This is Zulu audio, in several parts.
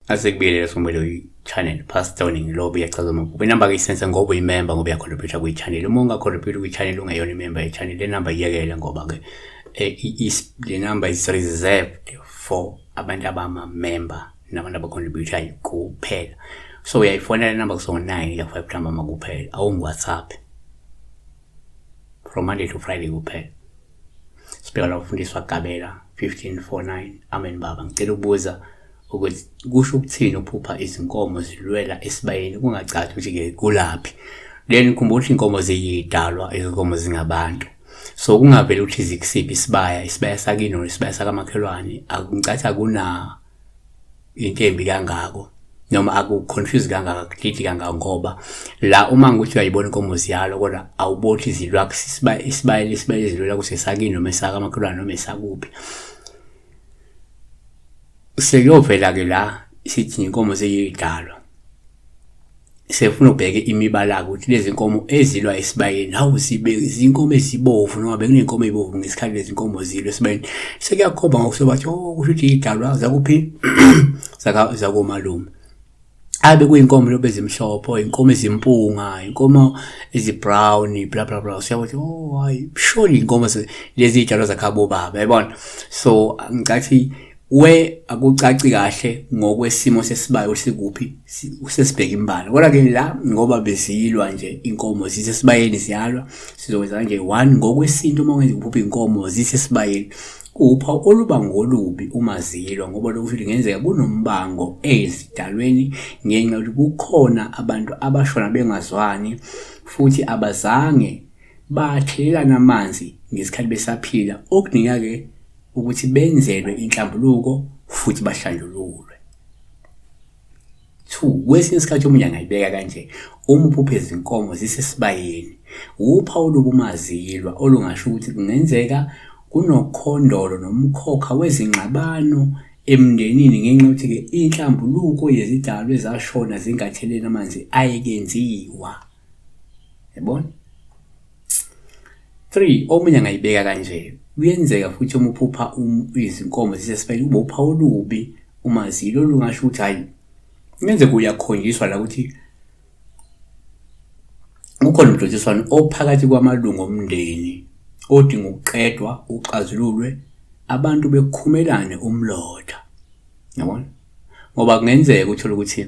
Asekubiyelele sombele kwi-channel Pastor Ngilobe uyachaza amaphupho. Inamba ke isense ngoba uyimember ngoba uyacontribute kwi-channel. Uma ungacontribute kwi-channel ungeyona imember ye-channel, le number iyekele ngoba ke le number is reserved for abantu abama-member nabantu abacontributayo kuphela. So uyayifonela le number kusuka ngo-9 kuya ku-5 ntambama kuphela, awungu-WhatsApp. From Monday to Friday kuphela. Sibheka la ufundiswa Gabela 1549. Amen baba, ngicela ukubuza ukuthi kusho ukuthini uphupha izinkomo zilwela esibayeni kungacaci ukuthi ke kulaphi. Then khumbula ukuthi inkomo ziyidalwa, izinkomo zingabantu. So kungaveli ukuthi zikusiphi isibaya, isibaya sakini or isibaya sakamakhelwane, akungicathi akuna into embi kangako noma aku-confuse kangaka, akudidi kangako ngoba la uma ngikuthi uyayibona inkomo ziyalwa kodwa awuboni ukuthi zilwa isibaya isibaya lesibaya ezilwela kusesakini noma esakamakhelwane noma esakuphi. Sekuyovela-ke la sithi inkomo ziyidalwa. Sefuna ubheke imibala ukuthi lezi nkomo ezilwa esibayeni, hawu zibe izinkomo ezibovu noma bekuney'nkomo ey'bovu ngesikhathi lezi nkomo zilwa esibayeni. Sekuyakhomba ngokusobathi oh kusho ukuthi iy'dalwa zakuphi zakomalume. Abe kuyinkomo lobu ezimhlophe, inkomo ezimpunga, inkomo ezi-brown, bla bla bla. Siyabona ukuthi oh hayi surely inkomo lezi iy'tshalo zakhabo baba, yabona. So ngicathi we akucaci kahle ngokwesimo sesibaya ukuthi sikuphi, sesibheka imbala. Kodwa-ke la ngoba bezilwa nje inkomo zisesibayeni ziyalwa, sizokwenza kanje. One, ngokwesintu uma kwenza uphupha inkomo zisesibayeni, uphawu oluba ngolubi uma zilwa ngoba lokhu kusho kungenzeka kunombango ezidalweni ngenxa yokuthi kukhona abantu abashona bengazwani futhi abazange bathelelana amanzi ngesikhathi besaphila, okudingeka-ke ukuthi benzelwe inhlambuluko futhi bahlanjululwe. Two, kwesinye isikhathi omunye angayibeka kanje, uma uphupha izinkomo zisesibayeni, wuphawu olubi uma zilwa olungasho ukuthi kungenzeka kunokhondolo nomkhokha wezingxabano emndenini ngenxa yokuthi-ke inhlambuluko yezidalwa ezashona zingatheleli amanzi ayikenziwa. Yabona? 3 omunye angayibeka kanje, kuyenzeka futhi uma uphupha izinkomo zisesibayeni kube uphawu olubi uma zilwa olungasho ukuthi hhayi kungenzeka uyakhonjiswa la ukuthi kukhona umdonsiswano ophakathi kwamalungu omndeni odinga ukuqedwa uxazululwe abantu bekhumelane umlotha. Yabona? Ngoba kungenzeka uthole ukuthi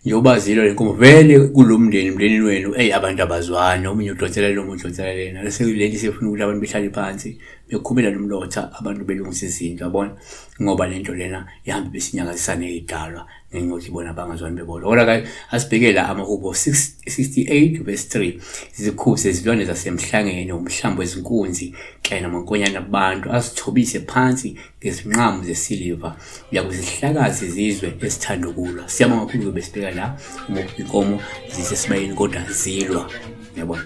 njengoba zilwa le nkomo vele kulo mndeni mndenini wenu eyi abantu abazwani, omunye udonsela lo, omunye udonsela lena, bese lento isifuna ukuthi abantu behlale phansi bekhumelane umlotha, abantu belungise izinto, yabona? Ngoba le nto lena ihambe besinyakazisa ney'dalwa ngenxa yokuthi bona bangazwani bebodwa. Kodwa-ke asibheke la amahubo 68 verse 3, zikhuze izilwane zasemhlangeni, umhlambi wezinkunzi kanye namankonyane abantu, azithobise phansi ngezinqamu zesiliva, uyakuzihlakaza izizwe ezithanda ukulwa. Siyabonga kakhulu-ke besibheka la uma inkomo zisesibayeni kodwa zilwa, yabona.